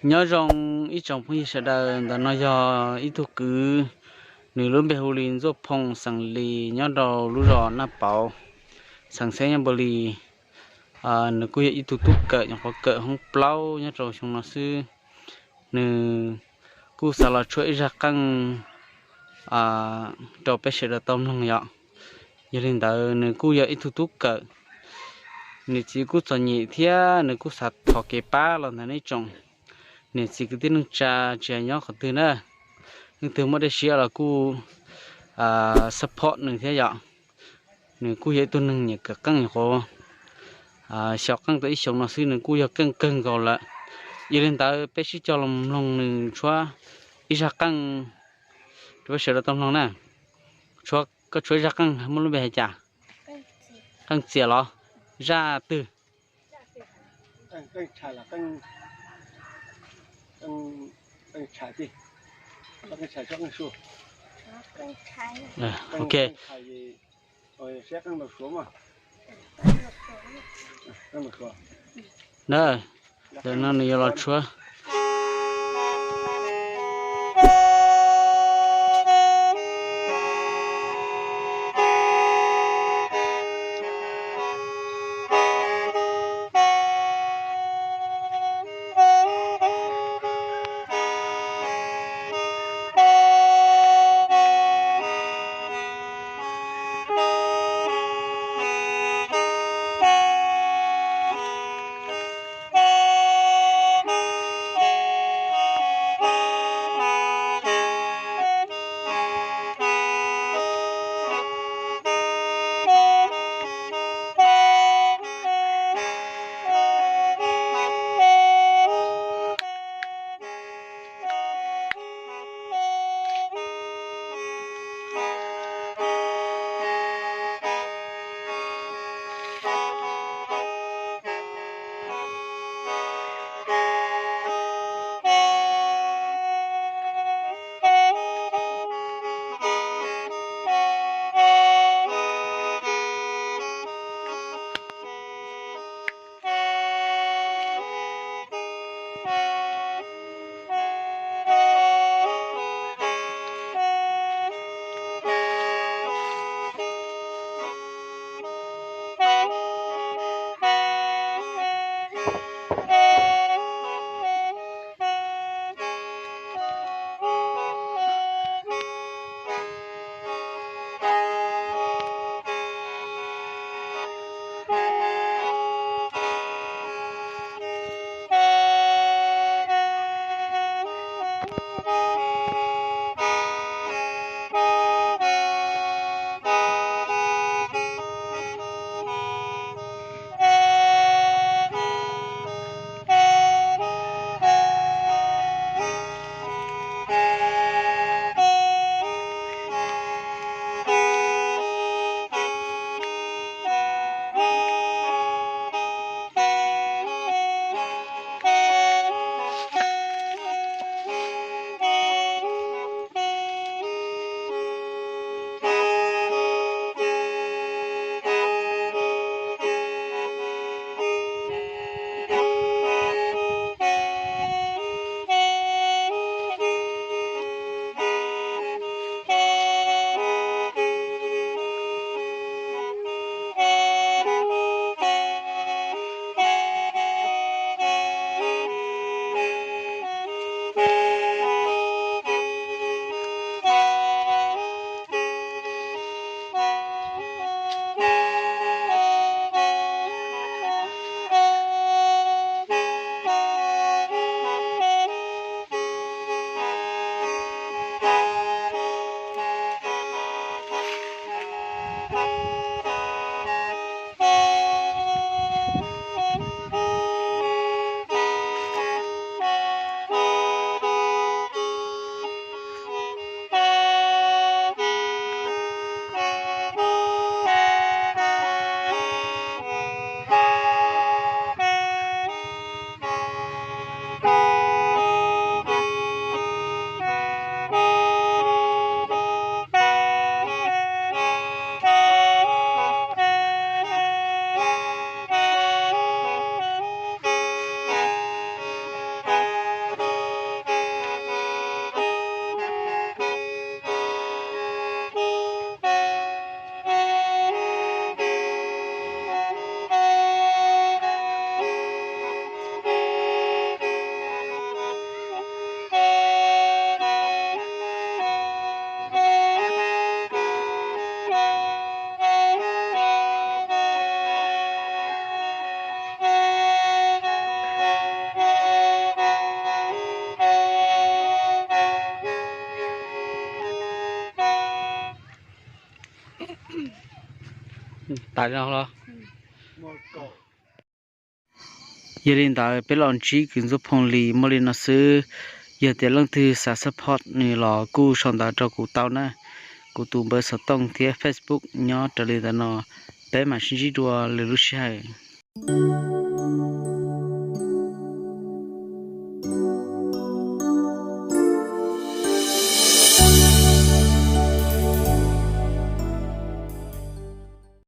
Nyob zoo ib tsoom phooj ywg sawv daws, ntawm no yog ib tug kwv, nws lub npe hu li Ntxuaj Phoo xeem Lis nyob rau lub zos Naj Pauv, xeev Xeeb Nyab Npus Lis. Nws kuj yog ib tug tub kawm nyuam qhuav kawm hoob plaub nyob rau xyoo no xwb. Nws kuj xav los tshuab ib zaj qeej rau peb sawv daws tau mloog yom. Yog li ntawd nws kuj yog ib tug tub kawm, nws txiv kuj txom nyem thiab nws kuj xav thov kev pab los ntawm nej tsoom niam txiv kwv tij neej tsa tsis hais nyob qhov twg na, leej twg muaj dej siab los kuj support nws thiab yom. Nws kuj yog ib tug neeg nyiam kawm qeej nyuam qhuav xyaum qeej tau ib xyoos no xwb, nws kuj yog keej kawg nkaus lawm. Yog li ntawd peb sib cog los mloog nws tshuab ib zaj qeej rau peb sawv daws tau mloog na. Koj tshuab ib zaj qeej muaj lub npe hais cas? Qeej txias los? Zaj twg? Ok. Na, ntawm no nws yuav los tshuab. Tas los. Yog li ntawd peb los ntsib kws Ntxhuav Phooj Lis muaj li no xwb. Yog tias leej twg xav support nws los kuj sau ntawv rau kuv tau na. Kuv tus npawb xov tooj thiab Facebook nyob raws li ntawm no. Peb mam sib ntsib dua lwm lub sij hawm.